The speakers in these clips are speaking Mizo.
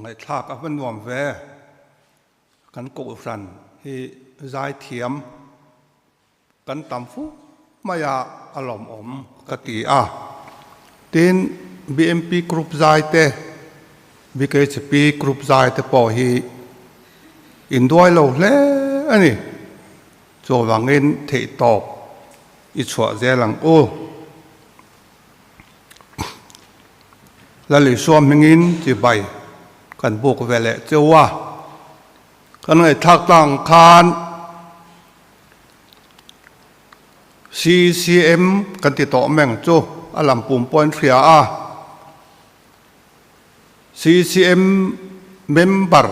Ngaihthlak a va nuam ve. Kan kohhran hi zaithiam kan tam fu mai a, a lawmawm ka ti a. Tin, BMP group zai te, BKHP group zai te pawh hi induai lo hle a ni. Chuvangin theihtawp i chhuah zel ang u. Lal Isua hmingin chibai kan buk ve leh cheu a, kan ngaihthlak tlang khan CCM kan ti tawh meng chu a lam pum pawh in hria a, CCM member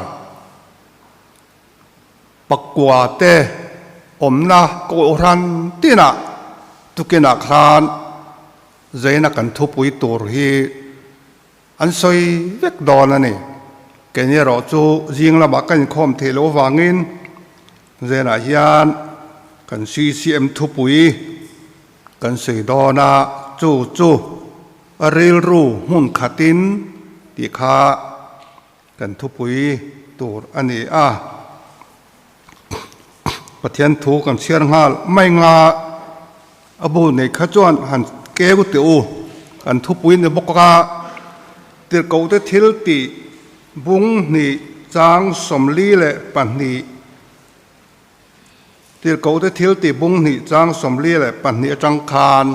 Pakua te awmna Kohhran tinah tukinah khan Zaina kan thupui tur hi an sawi vek dawn a ni. Keini erawh chu zing lamah kan inkhawm theih loh avangin Zainah hian kan CCM thupui kan sawi dawn a, chu chu rilru hmun khatin tih kha Kan thupui tur a ni a, Pathian thu kan chhiar nghal mai nga a bu nei kha chuan han keu teh u, kan thupui ni bawk a, Tirhkohte thil tih bung hnih chang 42, Tirhkohte thil tih bung hnih chang 42 atang khan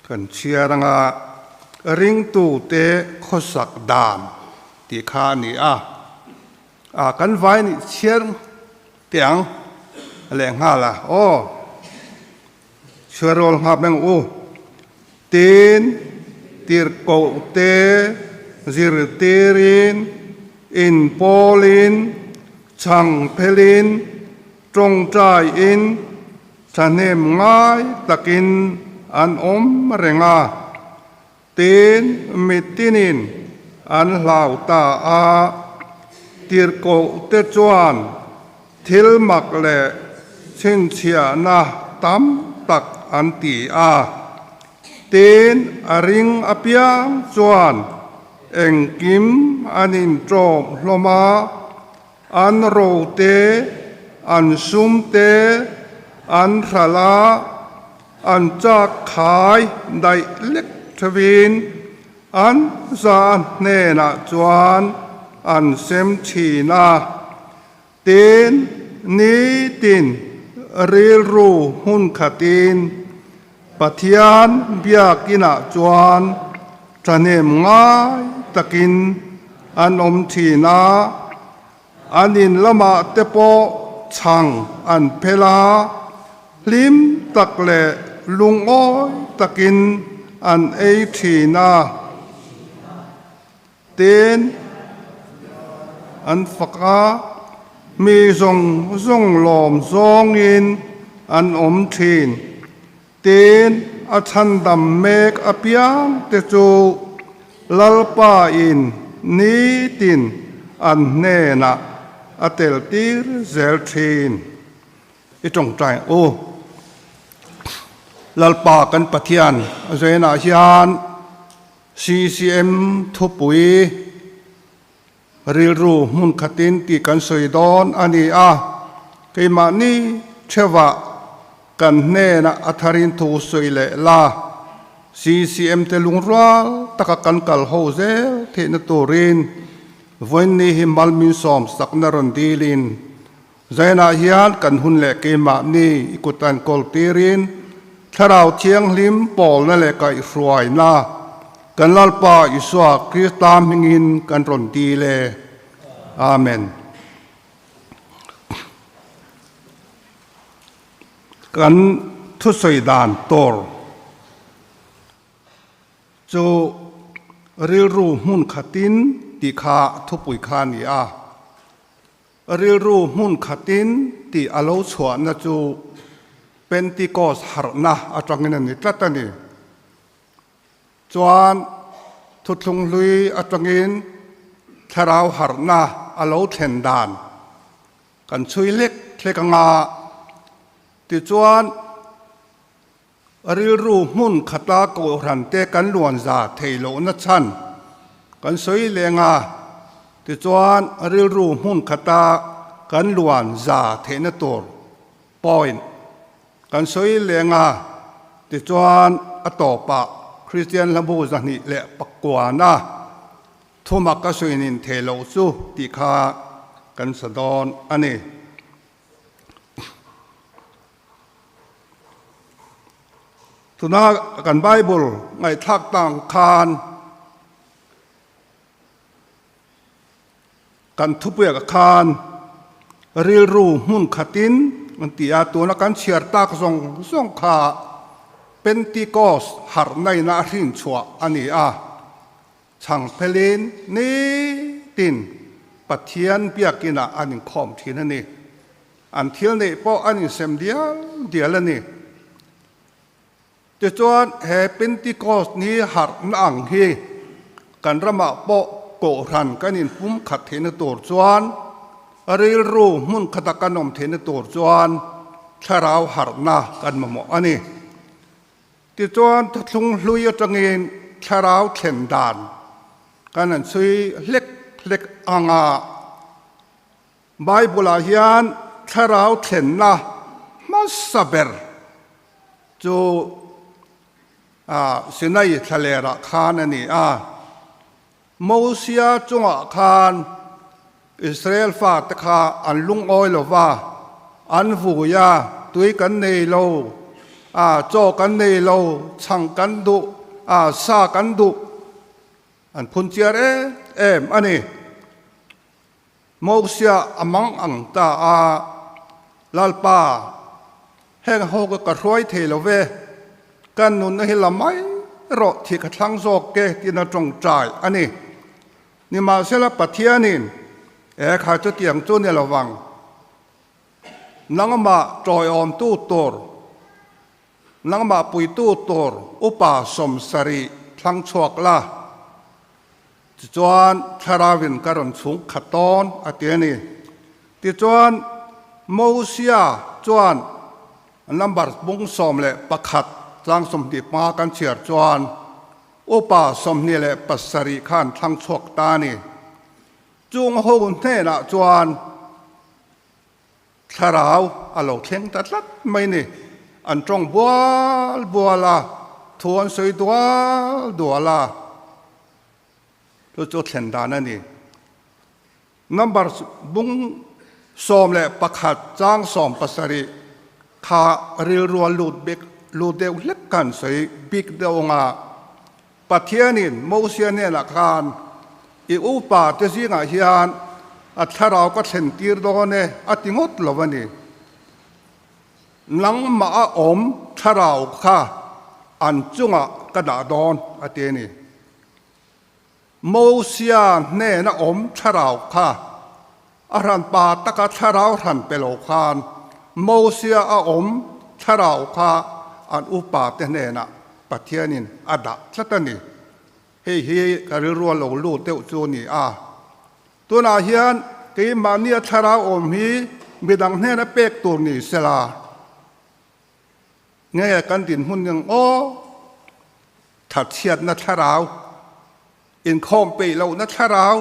Kan chhiar anga ringtute khawsak dan tih kha a ni a, a kan vai nih chhiar teh ang lehnghal a, aw chhiar rawl nghap reng u, tin tirhkoh te zirtirin inpawlin chhang phelin tawngtaiin Thahnem ngai takin an awm reng a, tin mitinin an hlau ta a. Tirhkohte chuan thil mak leh chhinchhiahna tam tak an ti a, tin a ring apiang chuan engkim an inṭawm hlawm a. An ro te, an sum te, an hralh a, an chak khai daih lek theuhin an za hnenah chuan an sem thin a. Tin, nitin rilru hmun khatin Pathian biakinah chuan thahnem ngai takin an awm thin a, an in lamah te pawh chhang an phel a, hlim tak leh lungawi takin an ei thin a. Tin, an fak a, mi zawng zawng lawm zawngin an awm thin. Tin, a chhandam mek apiang te chu Lalpain nitin an hnenah a tel tir zel thin. I tawngtai ang u. Lalpa kan Pathian a zainah hian CCM thupui Rilru hmun khatin tih kan sawi dawn a ni a, keimahni theuhah kan hnenah a tharin thu sawi leh la, CCM te lungrual taka kan kal ho zel theihna turin vawiinni hi malmin sawm sakna rawn dilin Zainah hian kan hun leh keimahni i kut an kawl tirin Thlarau Thianghlim pawlna leh kaihhruaina kan Lalpa Isua Krista hmingin kan rawn dil e. Amen. Kan thusawi dan tur Chu rilru hmun khatin tih kha thupui kha a ni a. Rilru hmun khatin tih a lo chhuahna chu Pentecost harhna atangin a ni tlat a ni. Chuan thuthlung hlui atangin thlarau harhna a lo thlen dan kan chhui hlek hlek anga tichuan. Rilru hmun khata kohhran te kan luan za thei lohna chhan kan sawi leng a, tichuan rilru hmun khata kan luan za theihna tur point kan sawi leng a, tichuan a tawpah Kristian hlabu 209 thuma ka sawi nin thei loh chu tih kha kan sa dawn a ni. Tuna kan Bible ngaihthlak tang khan kan thupuiah khan rilru hmun khatin an ti a, tuna kan chhiar tak zawng zawng kha Pentecost harhna ina a hrin chhuah a ni a. Chhang phelin nitin Pathian biakinah an inkhawm thin a ni. An thil neih pawh an insem dial dial a ni. Tichuan, he Pentecost ni harhna ang hi kan ramah pawh kohhran kan inpum khat theihna tur chuan, rilru hmun khata kan awm theihna tur chuan thlarau harhna kan mamawh a ni. Tichuan, thuthlung hlui atangin thlarau thlen dan kan han chhui hlek hlek ang a, Bible-ah hian thlarau thlenna hmasa ber chu Sinai thlalerah khan a ni a. Mosia chungah khan Israel fate kha an lungawi lo va, an vui a, tui kan nei lo, a, chaw kan nei lo, chhang kan duh, a, sa kan duh, an phun chiar em em a ni. Mosia a mang ang ta a, Lalpa, heng ho ka ka hruai thei lo ve, kan nunna hi la mai rawh thih ka thlang zawk e tiin a tawngtai a ni. Nimahsela Pathianin, E kha chutiang chu ni lo vang, nangmah tawiawmtu tur, nangmah puitu tur upa 70 thlang chhuak la, tichuan Thlarauin ka rawn chhung khat dawn, a ti a ni. Tichuan Mosia chuan number bung 11 chang 25 kan chhiar chuan, Upa 27 khan thlang chhuak ta a ni. Chung ho hnenah chuan thlarau a lo thleng ta tlat mai ni. An tawng bual bual a, thu an sawi dual dual a, chu chu thlen dan a ni. Number bung 11 chang 17 kha rilrua lut bik lut deuh hlek khan sawi bik deuh ang a, Pathianin Mosia hnenah khan i upa te zingah hian a thlarau ka thlen tir dawn e a ti ngawt lo a ni. Nangmah a awm thlarau kha an chungah ka dah dawn a ti a ni. Mosia hnena awm thlarau kha a hran pa taka thlarau hran pe lo khan Mosia a awm thlarau kha an upa te hnenah Pathianin a dah tlat a ni. Hei hi ka rilru a lo lut deuh chu a ni a. Tunah hian keimahnia thlarau awm hi midang hnena pek tur ni sela nge kan dinhmun ning aw? Thatchhiatna thlarau, inkhawm peih lohna thlarau,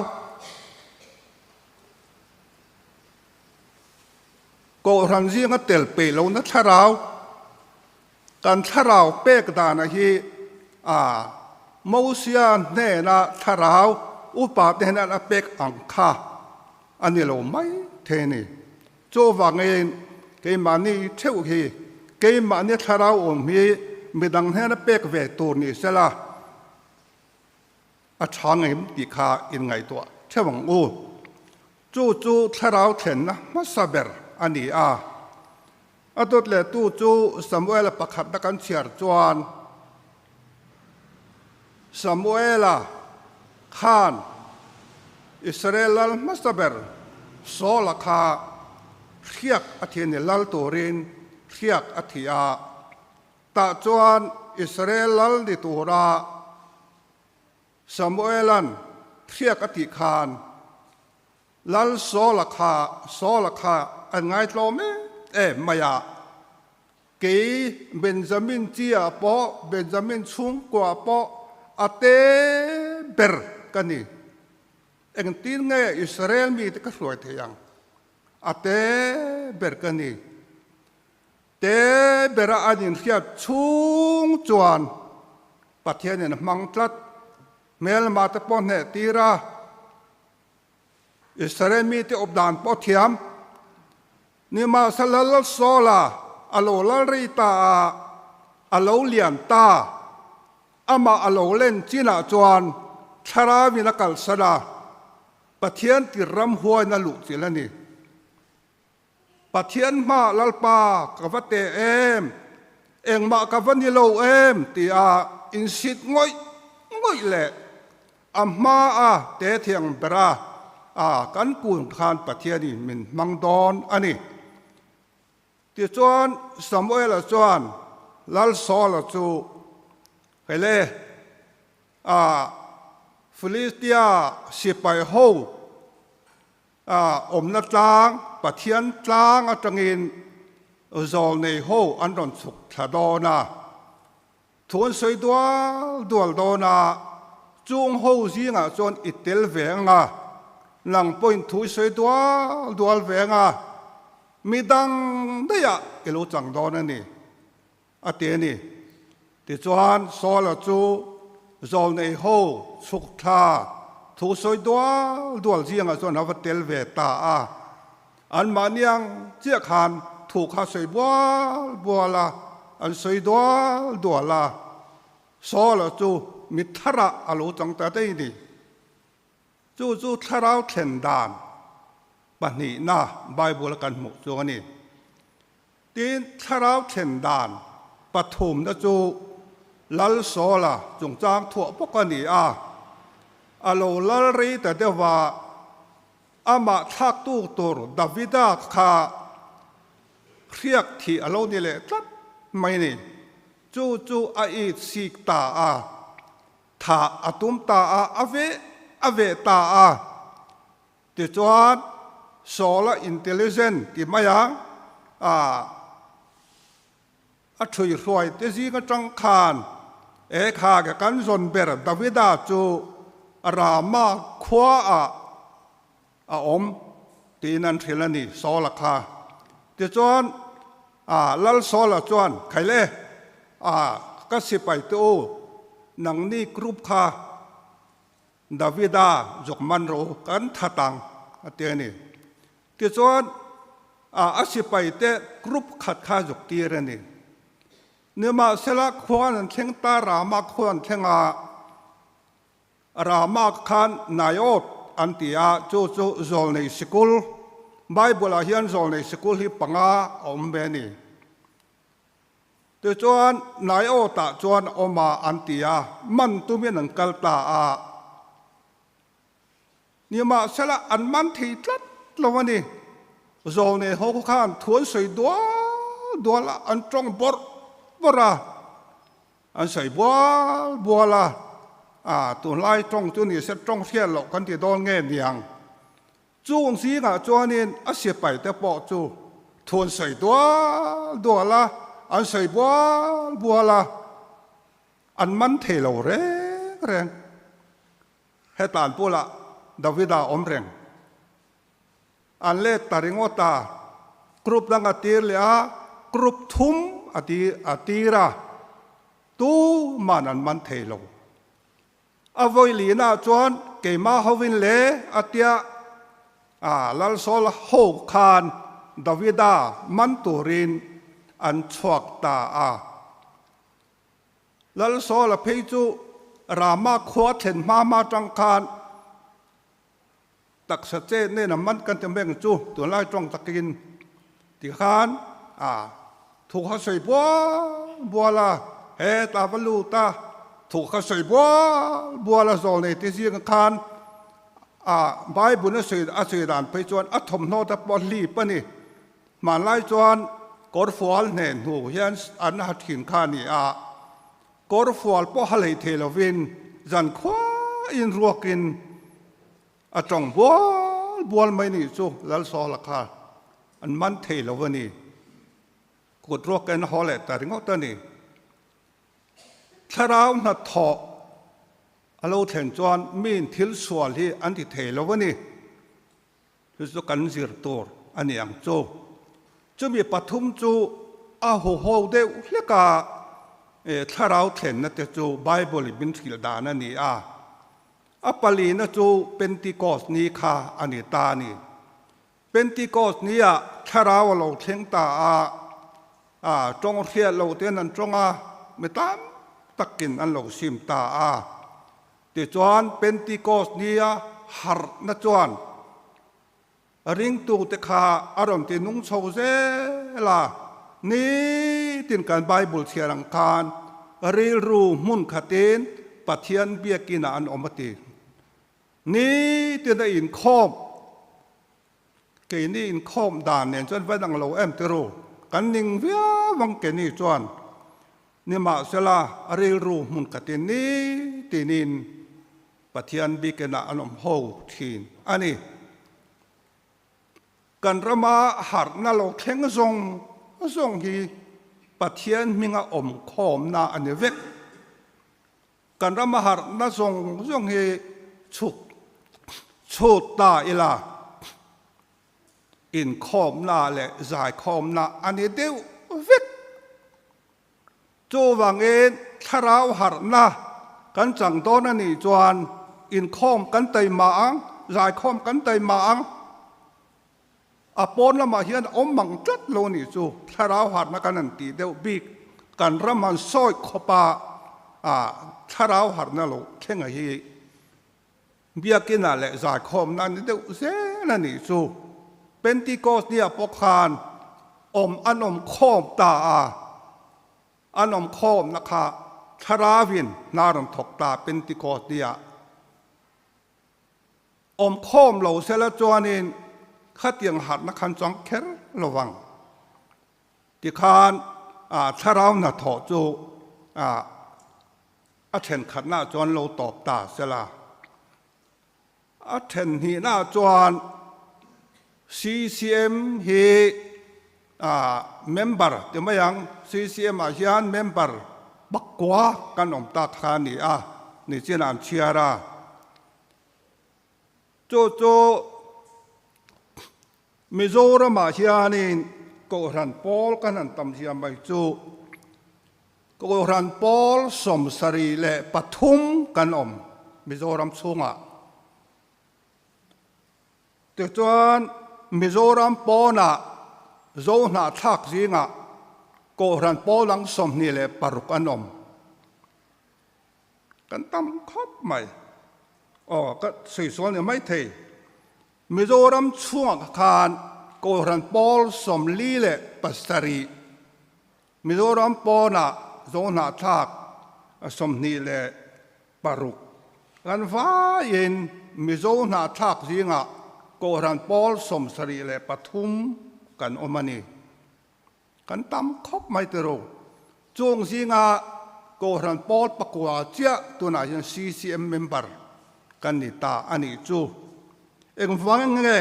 kohhran zinga tel peih lohna thlarau, kan thlarau pek dana hi a Mosia hnena thlarau upate hnena a pek ang kha a ni lo mai thei a ni. Chuvangin keimahni theuh hi keimahni thlarau awm hi midang hnena pek ve tur ni sela a tha ngei tih kha in ngaihtuah theuh ang u. Chu chu thlarau thlenna hmasa ber a ni a. A dawt lehtu chu Samuela pakhatna kan chhiar chuan Samuela khan Israel lal hmasa ber Saula kha hriak a thi a ni, lal turin hriak a thi a. Tah chuan Israel lal ni tura Samuela'n hriak a tih khan Lal Saula kha Saula kha an ngaitlawm em em mai a. Kei Benjamin chi ah pawh, Benjamin chhungkua pawh a te ber ka ni. Engtin nge Israel mite ka hruai thei ang? A te ber ka ni. Te bera an inhriat chhung chuan Pathianin a hmang tlat. Hmelma te pawh hneh tir a, Israel mite awp dan pawh thiam. Nimahsela Lal Saula a lo lal rei ta a, a lo lian ta. Amah a lo len chinah chuan Thlarauin a kalsan a, Pathian tir ram huain a luh chilh a ni. Pathian hmaah Lalpa ka va teh em, engmah ka va ni lo em tia insit ngawih ngawih leh a hmaa te thiang bera a kan kun khan Pathianin min hmang dawn a ni. Tichuan Samuela chuan Lal Saula chu, Hele, a Filistia sipai ho A awmna tlang, Pathian tlang atangin zawlnei ho an rawn chhuk thla dawn a, thu an sawi dual dual dawn a, chung ho zingah chuan i tel ve ang a, nang pawhin thu i sawi dual dual ve ang a, mi dang daihah i lo chang dawn a ni, a ti a ni. Tichuan, Saula chu zawlnei ho chhuk thla thu sawi dual dual zingah chuan a va tel ve ta a. Anmahni ang chiah khan thu kha sawi bual bual a, an sawi dual dual a. Saula chu mi tharah a lo chang ta daih a ni. Chu chu thlarau thlen dan pahnihna Bible-a kan hmuh chu a ni. Tin, thlarau thlen dan pathumna chu Lal Sawla chungchang thuah bawk a ni a. A lo lal rei ta deuh va, amah thlaktu tur Davida kha hriak thih a lo ni leh tlat mai ni. Chu chu a it sik ta a. Thah a tum ta a, a veh a veh ta a. Tichuan, Saula intelligent ti mai a, a a ṭhui hruai te zing aṭang khan e kha ke kan zawn ber Davida chu Rama khua ah a awm tiin an hrilh a ni, Saula kha. Tichuan, a Lal Saula chuan, Khail e, a ka sipai te u, nangni group kha Davida zawk man rawh u, kan that ang, a ti a ni. Tichuan, a sipai te group khat kha zuk tir a ni. Nimahsela, khuan an thleng ta, Rama khuan an thleng a, Rama khan Naiot an ti a, chu chu Zawlnei Sikul, Bible-ah hian Zawlnei Sikul hi panga a awm ve a ni. Tichuan, Naiot-ah chuan a awm a an ti a, man tumin an kal ta a. Nimahsela, an man thei tlat lo a ni. Zawlnei ho khan thu an sawi dual dual a, an tawng bawrh bawrh a, an sawi bual bual a, a tunlai tawng chu ni se tawng hriat loh kan ti dawn nge niang. Chung zingah chuanin a sipaite pawh chu thu an sawi dual dual a, an sawi bual bual a, an man thei lo reng reng. Hetan bulah Davida awm reng. An let ta ringawt a, group dang a tir leh a, group thum a tir a, tuman an man thei lo. A vawi lihnaah chuan keimah hovin le a tia a, Lalsawl ho khan Davida man turin an chhuak ta a. Lalsawla phei chu Rama khua thlen hma hma tang khan taksa che nen a man kan ti mai ang chu tunlai tawng takin tikhan a thu kha sawi bual bual a, hetah va lut a thu kha sawi bual bual a zawl nei te zing khan a Bible a sawi a sawi dan phei chuan a thawmhnaw te pawh a hlip a ni. Hmanlai chuan kawrfual hneh hnu hian an ha thin kha a ni a, kawrfual pawh ha hlei thei lovin zan khuain ruakin a tawng bual bual mai nih chu Lalsawla kha an man thei lo a ni. Kut ruak en haw leh ta ringawt a ni. Thlarau hnathawh a lo thlen chuan miin thil sual hi an ti thei lo a ni. Chu chu kan zir tur a ni ang chu. Chumi pathum chu a huho deuh hlek a, thlarau thlenna te chu Bible in min hrilh dan a ni a. A palina chu Pentecost ni kha a ni ta a ni. Pentecost ni ah thlarau a lo thleng ta a, a tawng hriat lo ten an tawng a, mi tam takin an lo sim ta a. Tichuan Pentecost ni a harhna chuan ringtute kha a rawn ti nung chho zel a, nitin kan Bible chhiar ang khan rilru hmun khatin Pathian biakinah an awm a ti. Nitin a inkhawm, keini inkhawm dan nen chuan va dang lo em ti ru, kan ning viau ang keini chuan. Nimahsela a rilru hmun khatin nitinin Pathian biakinah an awm ho thin a ni. Kan rama harhna lo thleng zawng zawng hi Pathian hminga awmkhawmna a ni vek. Kan rama harhna zawng zawng hi chhuk chhut ta ila, inkhawmna leh zaikhawmna a ni deuh vek. Chuvangin thlarau harhna kan chang dawn a nih chuan inkhawm kan taima ang, zaikhawm kan taima ang. A pawn lamah hian a awm mang tlat lo nih chu thlarau harhna kan han tih deuh bik kan ram han sawi khawp a, thlarau harhna lo thlenga hi biakinah leh zaikhawmna a ni deuh zel a nih chu. Pentecost nia pawh khan awm an awm khawm ta a, an awm khawmna kha thlarauin hna rawn thawk ta Pentecost nia. Awmkhawm lo sela chuanin khatiang harhna khan chuang kher lo vang. Tikhan thlarau hnathawh chu a thenkhatnaah chuan lo tawp ta sela. A then hnihnaah chuan CCM hi member ti mai ang, CCM ah hian member pakua kan awm tak kha a ni a, nichinah an chhiar a. Chu chu Mizoramah hianin Kohhran pawl kan han tam zia mai chu Kohhran pawl 73 kan awm Mizoram chhungah. Tichuan Mizoram pawnah Zohnahthlak zingah Kohhran pawl ang 26 an awm. Kan tam khawp mai. Aw, ka sawi sual ni mai thei. Mizoram chhungah khan Kohhran pawl 47, Mizoram pawnah Zohnahthlak 26. Kan vaiin Mizo hnahthlak zingah Kohhran pawl 73 kan awm a ni. Kan tam khawp mai ti ro. Chung zinga Kohhran pawl pakua chiah tunah hian CCM member kan ni ta a nih chu. Engvang nge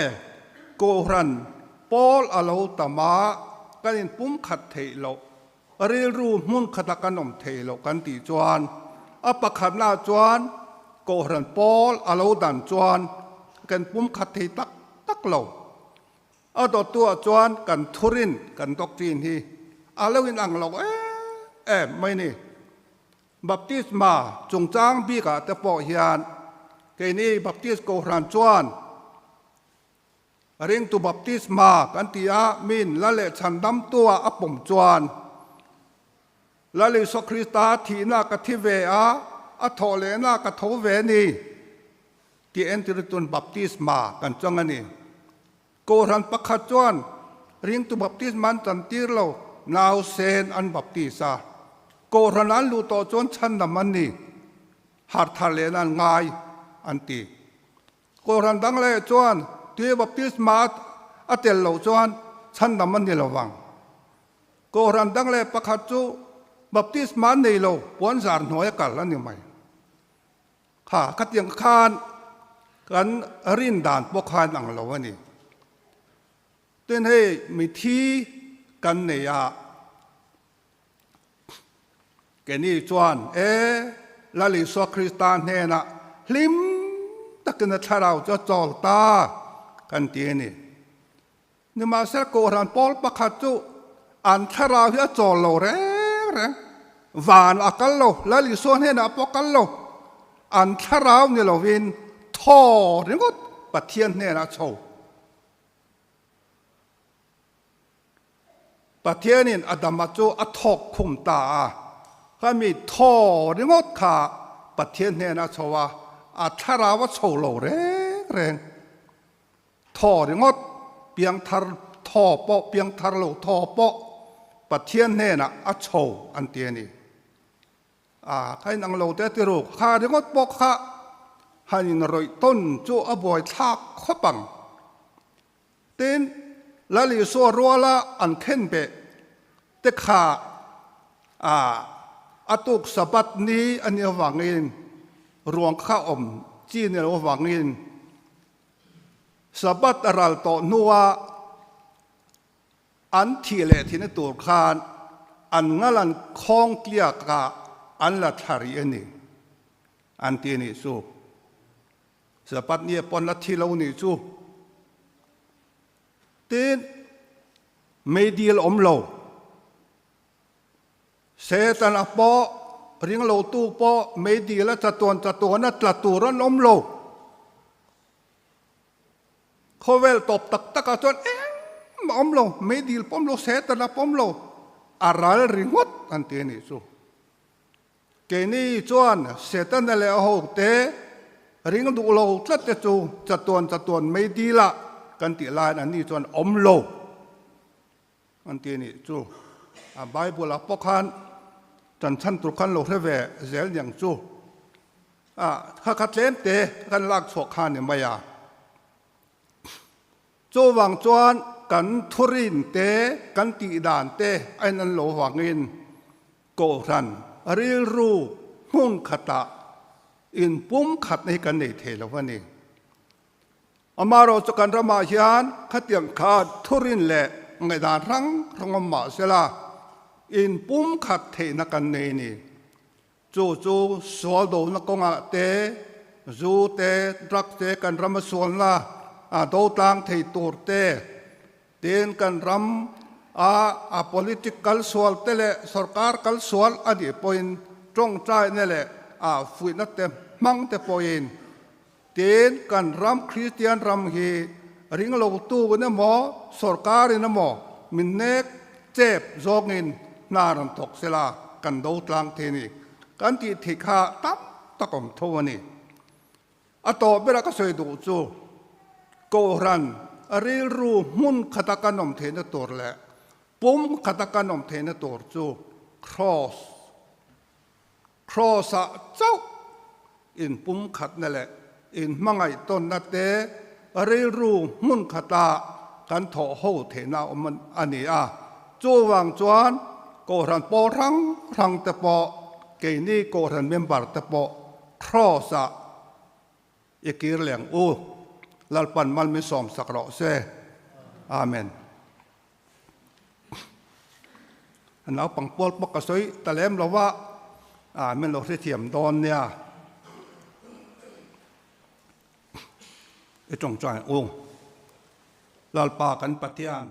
Kohhran pawl a lo tam a, kan inpumkhat theih loh, rilru hmun khata kan awm theih loh kan tih chuan a pakhatnaah chuan Kohhran pawl a lo dan chuan kan pumkhat thei tak tak lo. A dawttuah chuan kan thurin kan doctrine hi a lo inang lo em em mai ni. Baptisma chungchang bikah te pawh hian keini Baptist Kohhran chuan ringtu baptisma kan ti a, min la leh chhandamtua a pawm chuan Lal Isua Krista thihna ka thi ve a, a thawh lehna ka tho ve ni. Tih entirtun baptisma kan chang a ni. Kohhran pakhat chuan ringtu baptisma an chantir lo, nausen an baptis a. Kohhran an luh tawh chuan chhandam an ni, harh thar lehna an ngai an ti. Kohhran dang leh chuan tui baptisma a tel loh chuan chhandam an ni lo vang. Kohhran dang leh pakhat chu baptisma an nei lo, puanzar hnuai a kal a ni mai. Kha khatiang khan kan rin dan pawh khan ang lo a ni. Tin hei mithi kan nei a, Keini chuan, E, Lal Isua Krista hnenah hlim takin a thlarau chu a chawl ta, kan ti a ni. Nimahsela Kohhran pawl pakhat chu an thlarau hi a chawl lo reng reng, van a kal lo, Lal Isua hnenah pawh a kal lo, an thlarau ni lovin thaw ringawt Pathian hnenah a chho. Pathianin Adama chu a thawk khum ta a, khami thaw ringawt kha Pathian hnenah a chho a, a thlarau a chho lo reng reng. Thaw ringawt, piangthar thaw pawh, piangthar lo thaw pawh Pathian hnenah a chho an ti a ni. A, kha inang lo te ti ruk, kha ringawt pawh kha han inrawih tawn chu a buaithlak khawp ang. Tin, Lal Isua ruala an khen beh te kha a a tuk Sabbath ni a nih avangin ruang kha awm chi ni lo avangin Sabbath a ral tawh hnua an thih leh thihna tur khan an ngal an khawng tliak a an la thla rih a ni an ti a nih chu. Sabbath ni pawn la thi lo nih chu. Tin, meidil awm lo. Satan a pawh, ringlotu pawh meidil a chatuan chatuan a tla tur an awm lo. Khawvel tawp tak tak ah chuan engmah awm lo, meidil pawh awm lo, Satan a pawh awm lo, a ral ringawt an ti a nih chu. Keini chuan Setana leh a hote ring duh lo tlat te chu chatuan chatuan mei dil ah kan tih laiin anni chuan awm lo an ti a nih chu. A Bible ah pawh khan ṭanchhan tur khan lo hre ve zel niang chu. A kha kha tlem te kan lak chhuah kha ni mai a. Chuvang chuan kan thurin te, kan tih dan te a in an lo vangin Kohhran rilru hmun khatah inpumkhatna hi kan nei thei lo a ni. Amaherawhchu kan ramah hian khatiang kha thurin leh ngaihdan hrang hrang awm mah sela inpumkhat theihna kan nei a ni. Chu chu sual dona kawngah te, zu te, drug te kan rama sualna do tlang thei tur te, Tin, kan ram a a politic kal sual te leh sorkar kal sual a nih pawhin tawngtaina leh a fuihna te hmang te pawhin tin kan ram Kristian ram hi ringlo tu in emaw sorkar in emaw min nek chep zawngin hna rawn thawk sela kan do tlang thei a ni. Kan tih theih kha tam tak awm tho a ni. A tawh bera ka sawi duh chu Kohhran rilru hmun khata kan awm theihna tur leh pum khata kan awm theihna tur chu Kraws, Kraws-ah chauh inpumkhatna leh inhmangaihtawnna te rilru hmun khata kan thawh ho theihna awm a ni a. Chuvang chuan Kohhran pawl hrang hrang te pawh keini Kohhran member te pawh Kraws-ah i kir leng u. Lalpan mal min sawmsak rawh se. Amen. A naupang pual pawh ka sawi ta lem lo va, min lo hrethiam dawn nia. I tawngtai u. Lalpa kan Pathian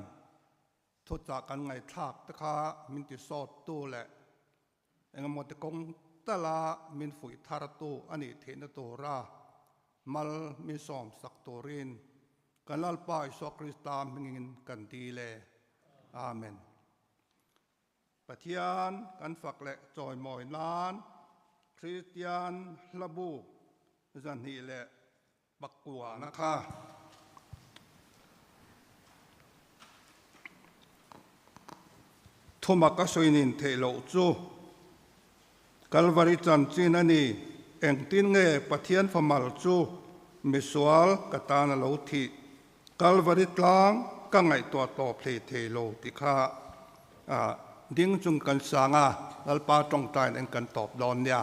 thuchah kan ngaihthlak te kha min ti sawttu leh Engemaw ti kawng tala min fuih thartu a nih theihna tura mal min sawmsak turin kan Lalpa Isua Krista hmingin kan dil e. Amen. Pathian kan fak leh chawimawi nan Kristian hlabu 209 na kha. Thuma ka sawi nin theih loh chu Kalvari chanchin a ni, engtin nge Pathian famal chu misual ka tan a lo thih, Kalvari tlang ka ngaihtuah tawp hlei thei lo tih kha ding chung kan sang a, Lalpa tawngtain en kan tawp dawn nia.